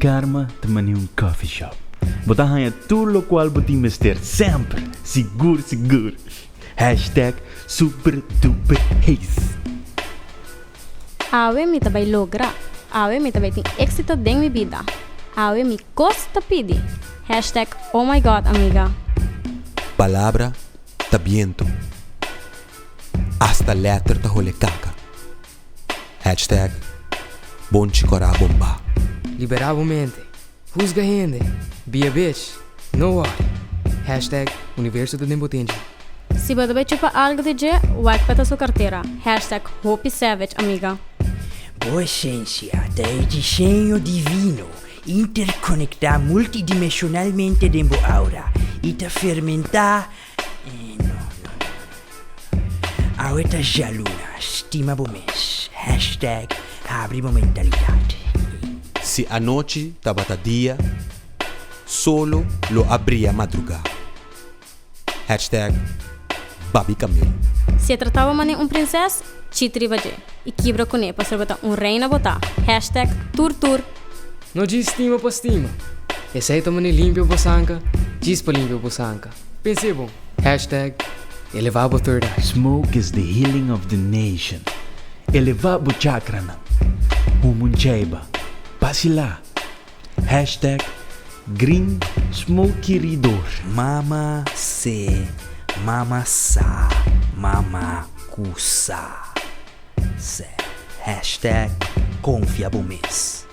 Karma ta manera un coffee shop. Bo ta haña tur lokual bo tin mester semper, sigur sigur. Hashtag super duper heis. Awe mi ta bai logra. Awe mi ta bai tin éxito den mi bida. Awe mi kos ta pidi. Hashtag oh my God amiga. Palabra ta biento. Hasta letter ta hole kaka. Hashtag bonchi kora bomba. Liberá bo mente. Husga hende. Be a bitch. No worry. Hashtag universo ta den bo tenchi. Si bo ta bai chupa algu di dje, wak pa ta su kartera. Hashtag hopi savage amiga. Bo esensia ta e diseño divino interkonektá multidimensionalmente den bo aura i ta fermentá Eh, no, no, no, no, no. Awe ta djaluna, stima bo mes. Hashtag habri bo mentalidat. Si anochi tabata dia, solo lo a bria madrugá. Hashtag Babi Camil. Si e trataba manera un prinses, chit riba dje i kibra kuné pasobra bo ta un reina bo ta. Hashtag tur tur. No djis stima pa stima. Esei ta manera limpia bo sanka, djis pa limpia bo sanka. Pens'é bon. Hashtag elevá bo third eye. Smoke is the healing of the nation. Elevá bo chakranan. Humo un cheiba. Basilá. Hashtag green smokiridor. Mama se, mama sa, mama ku sa. Se. Hashtag konfia bo mes.